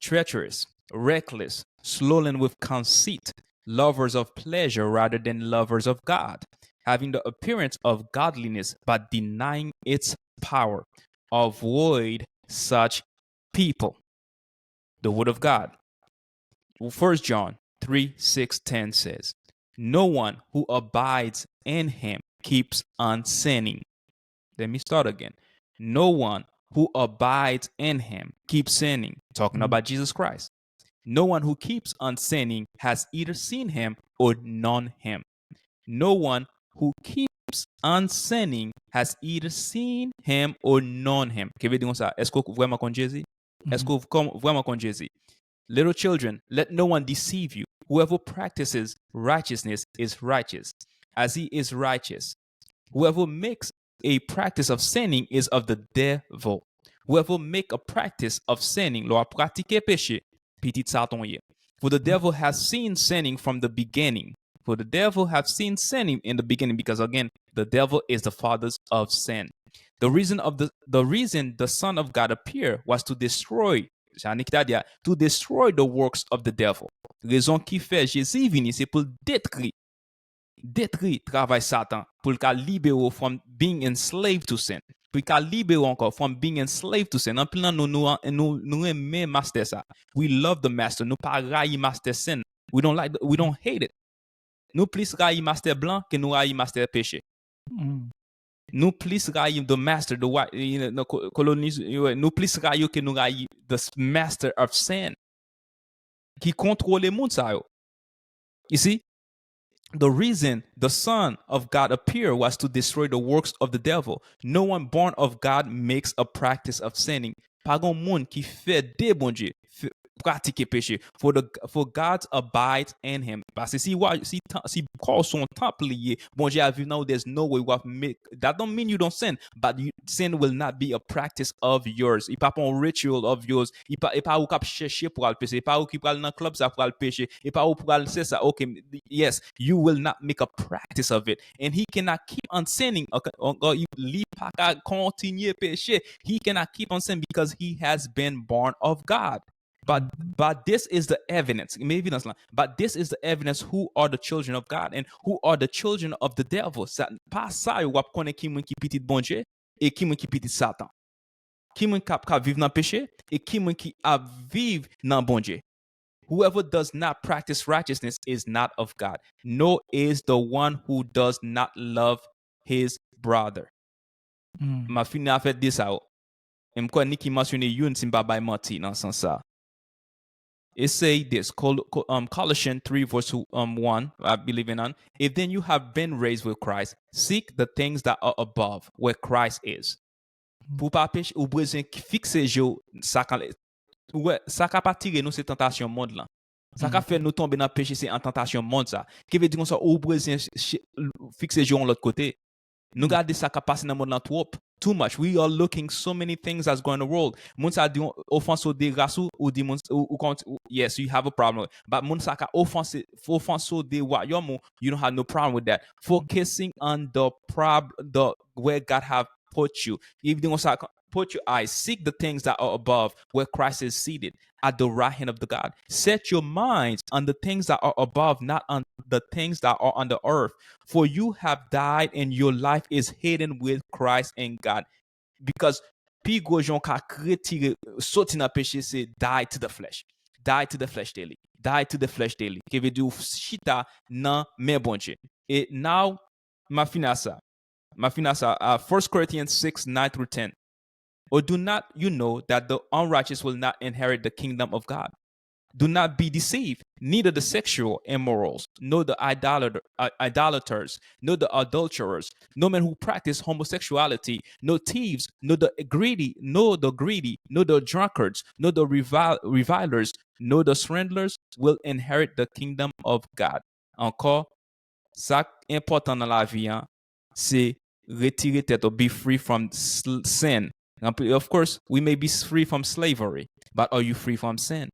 treacherous, reckless, swollen with conceit, lovers of pleasure rather than lovers of God, having the appearance of godliness but denying its power. Avoid such people. The Word of God. First John three six ten says, no one who abides in him keeps on sinning. Let me start again. No one who abides in him keeps sinning. Talking about Jesus Christ. No one who keeps on sinning has either seen him or known him. No one who keeps on sinning has either seen him or known him. Ki vle di konsa, èske w vrèman konn Jezi? Èske w vrèman konn Jezi? Little children, let no one deceive you. Whoever practices righteousness is righteous, as he is righteous. Whoever makes a practice of sinning is of the devil. Whoever make a practice of sinning, lè w ap pratike peche, pitit Satan w ye. For the devil has seen sinning from the beginning. For the devil have seen sinning in the beginning, because again, the devil is the father of sin. The reason of the the reason the Son of God appeared was to destroy, sa Nikita di a, to destroy the works of the devil. Rezon ki fè Jezi vini, se pou l detri, detri travay Satan, pou l ka libere w from being enslaved to sin. Pou l ka libere w ankò from being enslaved to sin. Anpil nan nou, nou, nou, nou renmen mastè sa. We love the master. Nou pa rayi mastè sin. We don't like, the- we don't hate it. Nou plis rayi mastè blan ke nou rayi mastè peche. Nou plis rayi the master, the white, you know, the co- coloniz, nou plis rayi yo ke nou rayi the master of sin. Ki kontwole moun sa yo. You see? The reason the Son of God appeared was to destroy the works of the devil. No one born of God makes a practice of sinning. Pa gen moun ki fè de Bondye, fè- pratike peche. For the for God abides in him. Paske si wa- si tan- si kò w se yon tanp li ye, Bondye ap viv nan ou, there's no way w ap make, that don't mean you don't sin, but you, sin will not be a practice of yours. Li pa pa yon ritual of yours. Li pa, e pa ou k ap chèche pou al peche. E pa ou ki pral nan club sa pou al peche. E pa ou pral se sa. Okay, yes, you will not make a practice of it. And he cannot keep on sinning. Ankò, li pa ka kontinye peche. He cannot keep on sinning because he has been born of God. But but this is the evidence. Men evidans lan. But this is the evidence who are the children of God and who are the children of the devil. Sa, pa sa yo w ap konnen ki moun ki pitit Bondye e ki moun ki pitit Satan. Ki moun k ap ka viv nan peche e ki moun ki ap viv nan Bondye. Whoever does not practice righteousness is not of God, nor is the one who does not love his brother. M ap fini avèk de sa yo. E m kwè Niki mansyone youn si m pa bay manti nan sans sa. It say this, Col- Co- um, Colossians three verse um, one, I believe in on. If then you have been raised with Christ, seek the things that are above, where Christ is. Pou pa peche, ou bezwen fikse je w sa k anlè. Ou wè, sa k ap atire nou se tantasyon mond lan. Sa k ap fè nou tonbe nan peche se an tantasyon mond sa. Ki vle di konsa ou bezwen ch- ch- fikse je w yon lòt kote. Nou gade sa k ap pase nan mond lan twòp. Too much. We are looking so many things that's going on in the world. Moun sa di yon ofanse w de ras ou, ou di moun ou, ou kont ou, yes, you have a problem. But moun sa ka ofanse ofanse w de wayòm ou, you don't have no problem with that. Focusing on the prob the where God have put you. Li di konsa, put your eyes, seek the things that are above, where Christ is seated at the right hand of the God. Set your minds on the things that are above, not on the things that are on the earth. For you have died and your life is hidden with Christ in God. Because pi gwo jan w ka retire, soti nan peche, se die to the flesh. Die to the flesh daily. Die to the flesh daily. Ki vle di w chita nan men Bondye. E now, m ap fini a sa. M ap fini a sa. Uh, First Corinthians six, nine through ten. Or do not you know that the unrighteous will not inherit the kingdom of God? Do not be deceived, neither the sexual immorals, nor the idolater, uh, idolaters, nor the adulterers, nor men who practice homosexuality, nor thieves, nor the greedy, nor the greedy, nor the drunkards, nor the revil- revilers, nor the swindlers will inherit the kingdom of God. Ankò, sa k enpòtan nan lavi an, se retire tèt ou, be free from sl- sin. Of course, we may be free from slavery, but are you free from sin?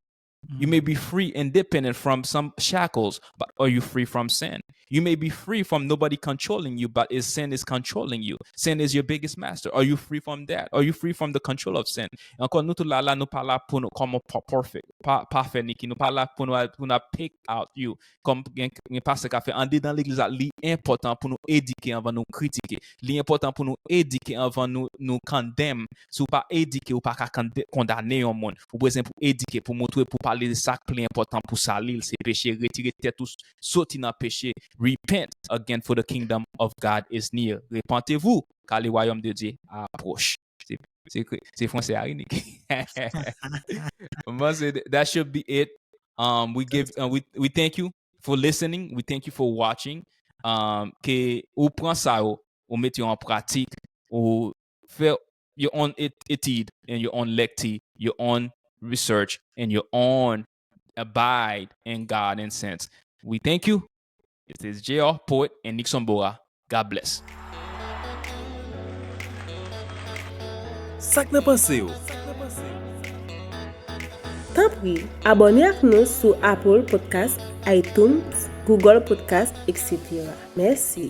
You may be free, independent from some shackles, but are you free from sin? You may be free from nobody controlling you, but is sin is controlling you. Sin is your biggest master. Are you free from that? Are you free from the control of sin? Ankò, nou tout la, la, nou pa la pou nou, kòm pa perfect, pa, pa fè niki. Nou pa la pou nou, pou nou pick out you. Kòm gen, gen pastè ka fè andedan legliz la, li enpòtan pou nou edike anvan nou kritike. Li enpòtan pou nou edike anvan nou, nou condemn. Si w pa edike, ou pa ka kande- kondane yon moun. Ou bezwen pou edike, pou montre, pou pale de sa k pli enpòtan pou sali l, se peche, retire tèt ou, soti nan peche. Repent again, for the kingdom of God is near. Repentez-vous, car le royaume de Dieu approche. Se, se, se franse a, wi, Nick. Bon, se, that should be it. Um, we give, uh, we, we thank you for listening. We thank you for watching. Um, ke ou pran sa yo, ou mete yo an pratik, ou fè your own et- etid and your own lekti, your own research and your own abide in God and sense. We thank you. This is J R Poet and Nixon Bora. God bless. Sa k nan panse w? Tanpri, abòne ak nou sou Apple Podcast, iTunes, Google Podcast, et cetera. Mèsi.